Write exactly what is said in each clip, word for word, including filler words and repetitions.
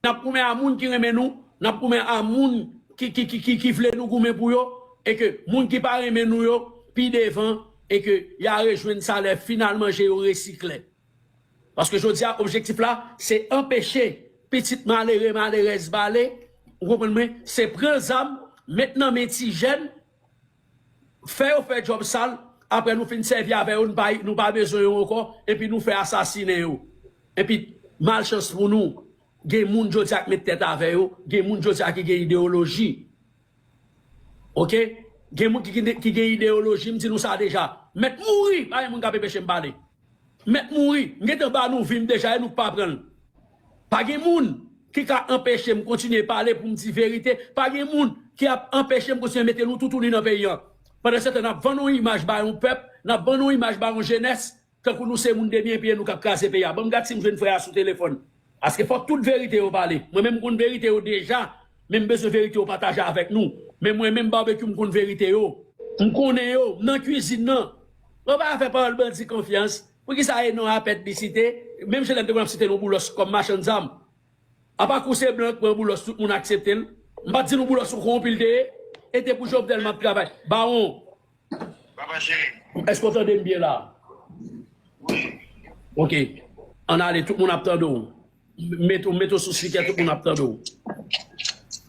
n ap goumen a moun ki renmen nou, n ap goumen a moun ki, ki, ki, ki, ki vle nou goumen pou yo, e ke moun ki pa renmen nou yo, pi devan, e ke y a rejwenn sa lè finalman je yo resi klè. Paske jodi a, objektif la, se anpeche pitit malere, malerèz bale, ou konprann mwen, se pran zam, met nan men ti jèn, fè yo fè djòb sal, apre nou fin sèvi avè yo, nou pa, nou pa bezwen yo ankò, epi nou fè asasinen yo. Epi, malchans pou nou, gen moun jodi a k met tèt avè yo, gen moun jodi a ki gen ideyoloji. Oke? Gen moun ki, ki, ki gen ideyoloji, m di nou sa deja. Mèt mouri, pa gen moun k ap anpeche m pale. Mèt mouri, m gentan ba nou vi m deja e nou k pa pran l. Pa gen moun ki ka anpeche m kontinye pale pou m di verite. Pa gen moun ki ap anpeche m kontinye mete nou toutouni nan peyi an. Pandansetan, n ap vann yon imaj ba yon pèp, n ap vann yon imaj ba yon jenès, tankou nou se moun de byen, epi e nou k ap kraze peyi a. Ban m gad si m jwenn frè a sou telefòn. Paske fòk tout verite yo pale. Mwen menm m konn verite yo deja, men m bezwen verite yo pataje avèk nou. Men mwen menm Barbecue m konn verite yo. M konnen yo, m nan kwizin nan. Mwen pa fè pawòl bandi konfyans. Poukisa e non Apèd li site? Menm jan lè m te konn ap site non Boulos kòm machann zam. Apa kou se blan k pran Boulos, tout moun aksepte l. M pa t di nou Boulos se yon kowonpi l te ye. E te pou Jovenel m ap travay. Bawon. Papa cheri. Èske w tande m byen la? Wi. Oke. Ann ale, tout moun ap tande w. Mete w, mete w sou spikè, tout moun ap tande w.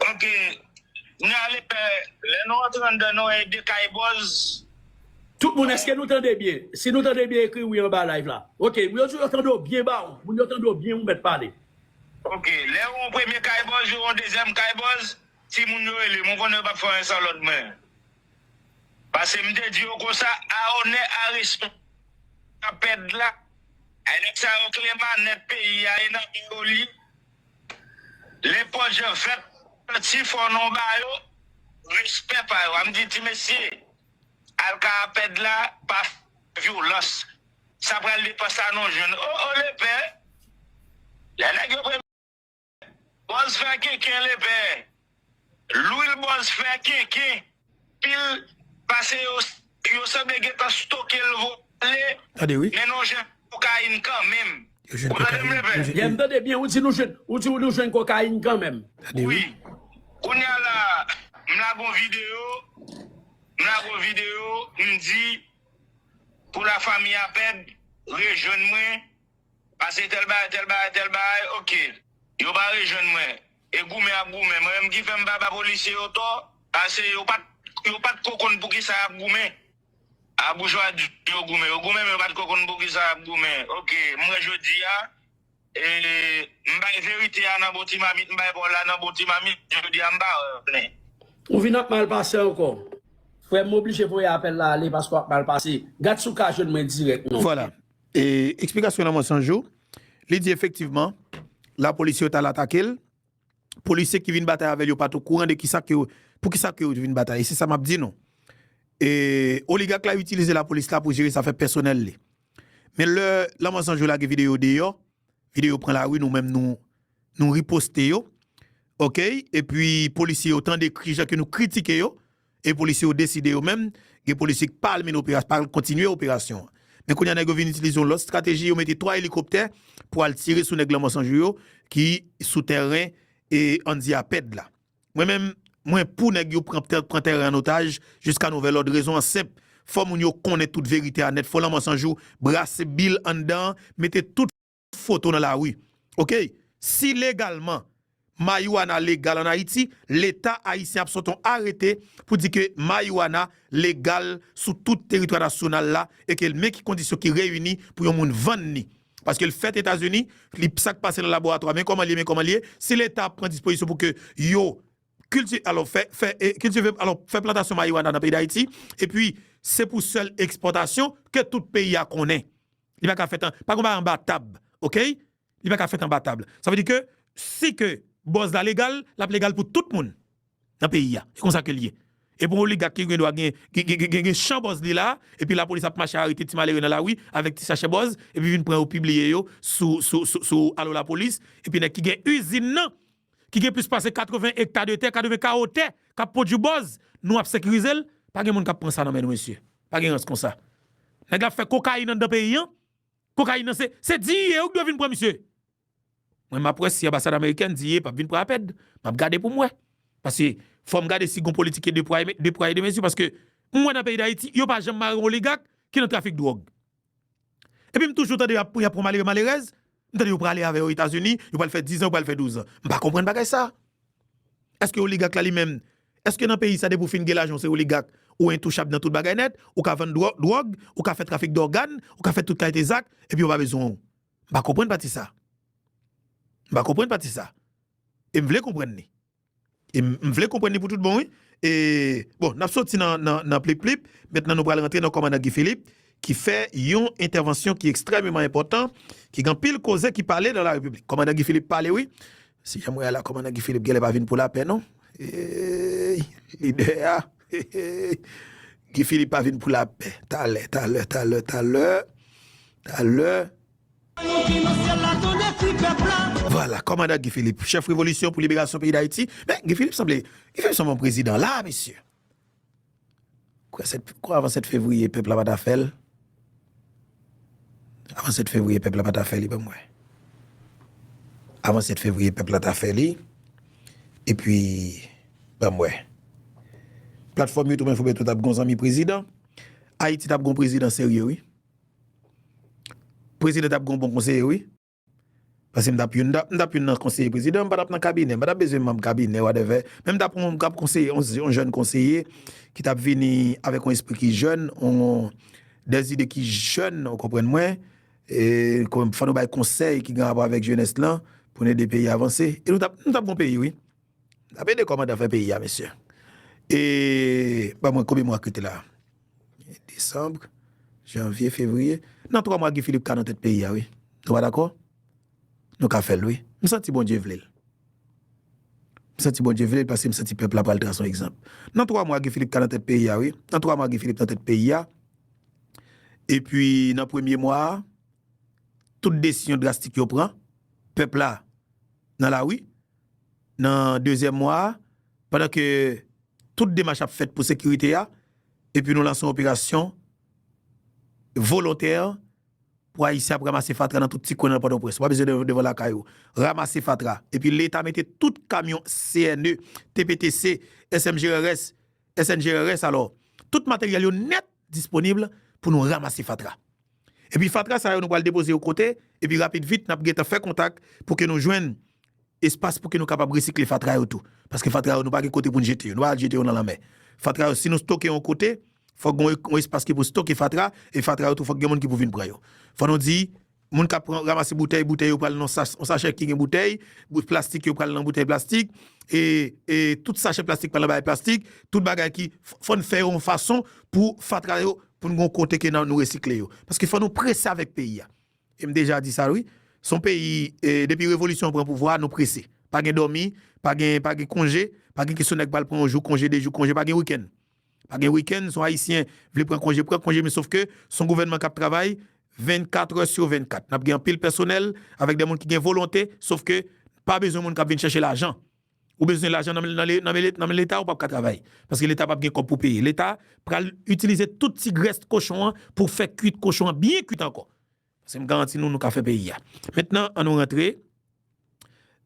Oke. N ale, lè nou antre anndan, nou wè de kay bòz. Tout moun, èske nou tande byen? Si nou tande byen, ekri wi anba live la. Oke, moun yo di yo tande w byen, Bawon. Moun yo tande w byen, ou mèt pale. Oke, lè yon premye kay bòz, yon dezyèm kay bòz, timoun yo rele m, ou konnen yo p ap fè anyen san lòd mwen. Paske m te di yo konsa, a onè, a respè, a pèd la. Ay nèg sa yo kle manèt peyi a e nan men yo li. Lè pòdjan vèt, ti fò non ba yo, respè pa yo. A m di ti mesye, al ka a pèd la, pa fè vyolans. Sa pral depann sa non jwenn. O, o, lepè. Lè nèg yo pre Bòz fè kenken lepè. Lwil bòz fè kenken. Pil pase yo, yo sanble gentan stoke l vole. Tande wi. Men nou jwenn kokayin kanmenm. Yo jwenn kokayin. Ou tande m lepè? Yo jwenn, yeah, m tande byen, ou di nou jwenn, ou di nou jwenn kokayin kanmenm. Tande wi. Wi. Kounye a la, m lage yon videyo, m lage yon videyo, m di, pou lafanmi Apèd, rejwenn mwen, pase tèl bagay, tèl bagay, tèl bagay, oke. Yo pa rejwenn mwen. E goumen ap goumen. Mwen menm ki fè m pa ba polisye yo tò, pase yo pa t, yo pa t ko konn poukisa y ap goumen. A boujwa di yo goumen. Yo goumen, men yo pa t ko konn poukisa y ap goumen. Oke, m wè jodi a, e, m bay verite a nan bon ti mamit, m bay pawòl la nan bon ti mamit, jodi a m pa wè anyen. Ou vin ap mal pase ankò. Frè m, m oblije voye apèl la ale paske w ap mal pase. Gad si w ka jwenn mwen dirèk non. Vwala. E, eksplikasyon Lanmò San Jou, li di efektivman, lapolis yo t al atake l, polisye ki vin batay avè l yo pa t okouran de kisa ke, poukisa ke yo vin batay. E se sa m ap di nou. E, oligak la itilize lapolis la pou jere zafè pèsonèl li. Men lè Lanmò San Jou lage videyo deyò, videyo pran lari, nou menm nou, nou riposte yo. Oke? Epi polisye yo tande kri jan ke nou kritike yo. E polisye yo deside yo menm, gen polisye ki pa al mennen operasyon, pa al kontinye operasyon an. Men kounye a nèg yo vin itilize yon lòt estrateji, yo mete twa elikoptè pou al tire sou nèg Lanmò San Jou yo ki sou tèren e Andy Apèd la. Mwen menm, mwen pou nèg yo pran tè-, pran tèren an otaj jiska nouvèl òd. Rezon an senp. Fò moun yo konnen tout verite a nèt. Fò Lanmò San Jou brase bil anndan an, mete tout foto nan lari. Oke? Si legalman mariwana legal ann Ayiti, Leta ayisyen ap sòti yon arete pou di ke mariwana legal sou tout teritwa nasyonal la e ke men ki kondisyon ki reyini pou yon moun vann li. Paske l fèt Etazini, li sa k pase nan laboratwa, men kòman l ye, men kòman l ye. Si Leta ap pran dispozisyon pou ke yo kilti-, alò, fè, fè, e, kiltive, alò, fè plantasyon mariwana nan peyi Dayiti, epi se pou sèl ekspòtasyon ke tout peyi a konnen. Li pa ka fèt an, pa gen bagay anba tab, oke? Li pa ka fèt anba tab. Sa vle di ke si ke bòz la legal, l ap legal pou tout moun nan peyi a. E konsa ke l ye. E pou yon oligak ki gen dwa gen, gen, gen, gen, gen, gen chan bòz li la, epi lapolis ap mache arete ti malere nan lari avèk ti sachè bòz, epi vin pran yo pibliye yo sou, sou, sou, sou Alo Lapolis, epi nèg ki gen izin nan, ki gen plis pase katreven ekta de tè, katreven kawo tè, k ap pwodui bòz, nou ap sekirize l, pa gen moun k ap pran sa nan men nou, mesye. Pa gen rans konsa. Nèg la ap fè kokayin anndan peyi an, kokayin nan se, se D E A yo ki dwe vin pran misye. Mwen, m ap wè si anbasad amerikèn di, "Ey, p ap vin pran apèd." M ap gade pou m wè. Paske fò m gade si gon politik de pwa e, de pwa e de mezi, paske m wè nan peyi Dayiti, yo pa janm mare yon oligak ki nan trafik dwòg. Epi m toujou tande y ap, y ap pran malere, malerèz, m tande yo prale avè yo Etazini, yo pral fè diz an, yo pral fè douz an. M pa konprann bagay sa. Èske oligak la li menm, èske nan peyi sa depi w fin gen lajan, w se oligak, ou entouchab nan tout bagay nèt, ou ka vann dwò-, dwòg, ou ka fè trafik dògàn, ou ka fè tout kalite zak, epi yo pa bezwen w? M pa konprann pati sa. M pa konprann pati sa. E m vle konprann li. E m, m vle konprann li pou tout bon, wi. E, bon, n ap soti nan, nan, nan plip plip. Mentnan, nou pral rantre nan kòmandan Guy Philippe, ki fè yon entèvansyon ki ekstrèmeman enpòtan, ki gen anpil koze ki pale nan la Repiblik. Kòmandan Guy Philippe pale, wi. Si jan m wè a la, kòmandan Guy Philippe genlè pa vin pou lapè, non. Ey, lidè a. Guy Philippe pa vin pou lapè. Talè, talè, talè, talè. Talè. Vwala, kòmandan Guy Philippe, chèf revolisyon pou liberasyon peyi Dayiti. Men, Guy Philippe sanble, Guy Philippe sanble yon prezidan la, mesye. Kwa sèt, kwa avan sèt fevriye, pèp la pa ta fè l? Avan sèt fevriye, pèp la pa ta fè li, ban m wè. Avan sèt fevriye, pèp la ta fè li. Epi, ban m wè. Platfòm yo tou, men fò beto t ap gon zanmi prezidan. Ayiti t ap gon prezidan serye, wi. Prezidan t ap gon bon konseye, wi. Paske m t ap youn, m t ap, m t ap youn nan konseye prezidan, m pa t ap nan kabinè, m pa t ap bezwen manm kabinè, whatever. Men m t ap yon, m t ap konseye, yon, yon jèn konseye ki t ap vini avèk yon espri ki jèn, yon, dèzide ki jèn, ou konprann mwen. E, kon, fò nou bay konsèy ki gen rapò avèk jenès lan pou n ede peyi a avanse. E nou t ap, nou t ap gon peyi, wi. N ap ede kòmandan fè peyi a, mesye. E, ban mwen konbyen mwa k rete la? Desanm, janvye, fevriye. Nan twa mwa, Guy Philippe ka nan tèt peyi a, wi. Nou pa dakò? Nou ka fè l, wi. M santi Bondye vle l. M santi Bondye vle l paske m santi pèp la pral trase yon egzanp. Nan twa mwa, Guy Philippe ka nan tèt peyi a, wi. Nan twa mwa, Guy Philippe nan tèt peyi a. Epi, nan premye mwa a, tout desizyon drastik yo pran, pèp la nan lari. Nan dezyèm mwa a, pandan ke tout demach ap fèt pou sekirite a, epi nou lanse yon operasyon volontè pou Ayisyen ap ranmase fatra nan tout ti kwen nan Pòtoprens. Ou pa bezwen de-, devan lakay ou. Ranmase fatra. Epi Leta mete tout kamyon C N E, T P T C, S M G R S, S N G R S, alò, tout materyèl yo nèt disponib pou nou ranmase fatra. Epi fatra sa yo, nou pral depoze yo kote, epi rapid vit, n ap gentan fè kontak pou ke nou jwenn espas pou ke nou kapab resikle fatra yo tou. Paske fatra yo, nou pa gen kote pou n jete yo. Nou pa al jete yo nan lanmè. Fatra yo, si nou stoke yon kote, fòk gen yon, yon espas ki pou stoke fatra, e fatra yo tou, fòk gen moun ki pou vin pran yo. Fò nou di, moun k ap pran, ranmase boutèy, boutèy yo pral nan sa-, yon sachè ki gen boutèy, bout plastik yo pral nan boutèy plastik, e, e tout sachè plastik pral nan bagay plastik, tout bagay ki, f-, fò n fè yon fason pou fatra yo, pou n gen yon kote ke nan, nou resikle yo. Paske fò nou prese avèk peyi a. E m deja di sa, wi. Se yon peyi, e, depi revolisyon pran pouvwa, nou prese. Pa gen dòmi, pa gen, pa gen konje, pa gen kesyon nèg pral pran yon jou konje, de jou konje, pa gen wikenn. Pa gen wikenn, si yon Ayisyen vle pran konje, pran konje, men sòf ke se yon gouvènman k ap travay vennkat è sou vennkat. N ap gen anpil pèsonèl avèk de moun ki gen volonte, sòf ke pa bezwen moun k ap vin chèche lajan. Ou bezwen lajan nan, nan, nan, nan Leta, ou p ap ka travay. Paske Leta p ap gen kòb pou peye. Leta pral itilize tout ti grès kochon an pou fè kwit kochon an byen kwit ankò. Paske m garanti nou, nou ka fè peyi a. Mentnan, an nou rantre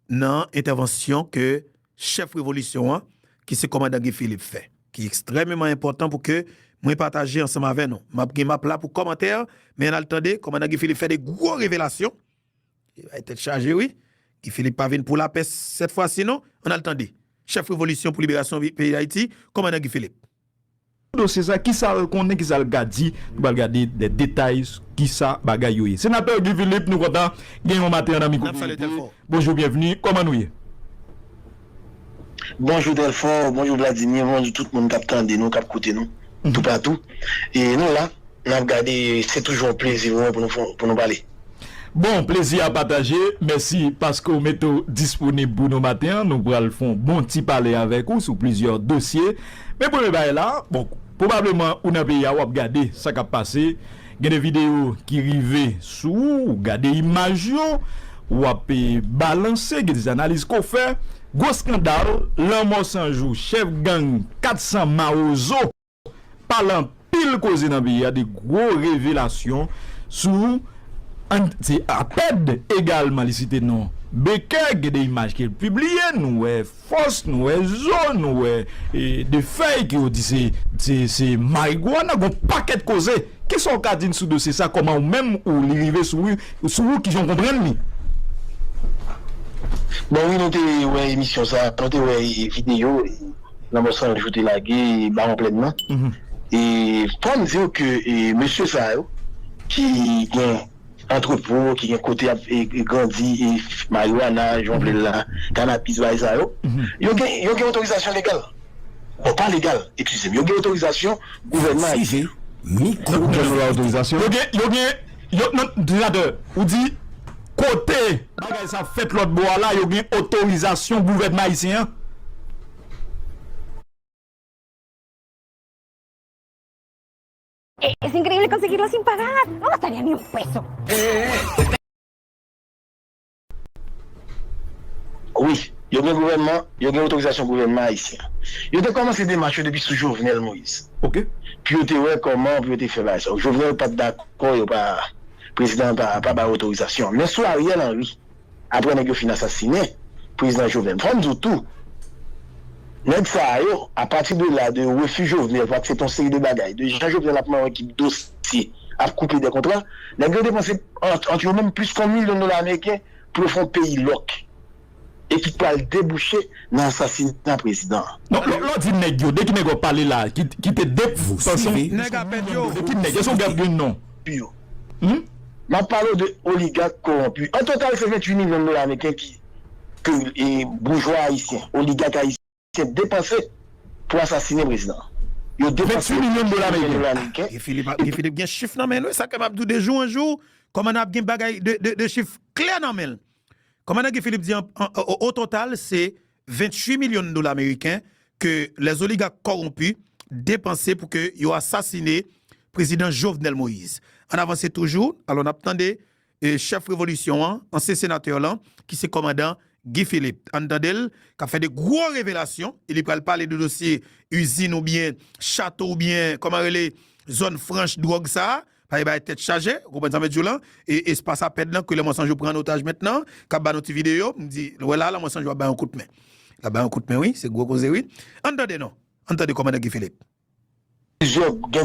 nan entèvansyon ke chèf revolisyon an, ki se kòmandan Guy Philippe, fè, ki ekstrèmeman enpòtan pou ke mwen pataje ansanm avè nou. M ap gen, m ap la pou kòmantè, men ann al tande kòmandan Guy Philippe fè de gwo revelasyon. Li bay tèt chaje, wi. Guy Philippe pa vin pou lapè sèt fwa si non. Ann al tande. Chèf revolisyon pou liberasyon peyi Dayiti, kòmandan Guy Philippe. Dosye sa, kisa l konnen, kisa l ka di, nou pral gade de detay sou kisa bagay yo ye. Senatè Guy Philippe, nou kontan gen yon maten an nan mikwo. N ap salye Telfò. Bonjou, byenveni, kòman nou ye? Bonjou Telfò, bonjou Vladimir, bonjou tout moun k ap tande nou, k ap koute nou, toupatou. E nou la, n ap gade, se toujou yon plezi pou nou, pou nou pale. Bon, plezi a pataje. Mèsi paske w mete w disponib pou nou maten an. Nou pral fè yon bon ti pale avèk ou sou plizyè dosye. Men premye bagay la, bon, pwobableman ou nan peyi a, w ap gade sa k ap pase. Gen de videyo ki rive sou ou, ou gade imaj yo, w ap, e, balanse, gen de analiz ke w fè. Gwo eskandal, lanmò san jou, chèf gang kat san Mawozo. Pale anpil koze nan peyi a, de gwo revelasyon sou, an, se APED egalman, li site non Becker, gen de imaj ke l pibliye, nou wè fòs, nou wè zo, nou wè e, de fèy ke yo di se, se, se marigwana, gon pakèt koze. Kisa w ka di n sou dosye sa, kòman ou menm ou li rive sou ou, sou ou, kijan w konprann li? Bon, wi, nou te wè emisyon sa, nou te wè e, videyo e, nan mòso anj ou te lage e, Bawon Plèn nan. E fò m di w ke e, mesye sa yo ki gen antrepo, ki gen kote ap e, e, grandi e, mariwana, jan w vle l la, kanabis, bagay sa yo, yo gen, yo gen otorizasyon legal. Bon, pa legal, eskize m. Yo gen otorizasyon gouvènman ayisyen. Yo gen la otorizasyon. Yo gen, yo gen, yo, non, Dinader, ou di kote bagay sa fèt lòt bò a la, yo gen otorizasyon gouvènman ayisyen an. Es increíble conseguirlo sin pagar. No gastaría ni un peso. Wi, yo gen gouvènman, yo gen otorizasyon gouvènman ayisyen. Yo te kòmanse demach yo depi sou Jovenel Moïse. Ok. Pou yo te wè kòman pou yo te fè bagay sa. Jovenel pa t dakò yo pa, prezidan an pa, pa bay otorizasyon. Men sou Ariel Henry, apre nèg yo fin asasinen prezidan Jovenel. Fò m di w tou, nèg sa a yo, apati de la, de refi Jovenel pou aksepte yon seri de bagay, de jan Jovenel ap manyen ekip dosye, ap koupe de kontra, nèg yo depanse ant, ant yo menm plis ke yon milyon dola ameriken pou yo fè yon peyi lòk e ki pral debouche nan asasina prezidan an. Non, lè, lè w di nèg yo, de ki nèg w ap pale la, ki, ki te depanse yon... Nèg a pèt yo. De ki nèg? Èske w gen non? Yo. M ap pale w de oligak kowonpi. An total, se venntuit milyon dola ameriken ki, ke e, boujwa ayisyen, oligak ayisyen depanse pou asasinen prezidan an. Yo depanse venntuit milyon dola ameriken. Guy Philippe, Guy Philippe gen chif nan men l, wi. Sa ke m ap di w de jou an jou, kòmandan ap gen bagay de, de, de chif klè nan men l. Kòmandan Guy Philippe di an, an, o, o total, se venntuit milyon dola ameriken ke les oligarques corrompus depanse pou ke yo asasinen prezidan Jovenel Moïse. Ann avanse toujou, alò n ap tande e, chèf revolisyon an, ansyen senatè lan, ki se kòmandan Guy Philippe. Ann tande l, k ap fè de gwo revelasyon, e li pral pale de dosye izin oubyen chato oubyen, kòman rele, zòn franch dwòg sa a, pa e bay tèt chaje, ou konprann sa m vle di w lan, e espas Apèd lan, ke lè mwen sonje yo pran an otaj mentnan, k ap ba nou ti videyo, m di, wè la, lè mwen sonje yo ap bay yon kout men. L ap bay yon kout men, wi, se gwo koze, wi. Ann tande non, ann tande kòmandan Guy Philippe. Plizyè, gen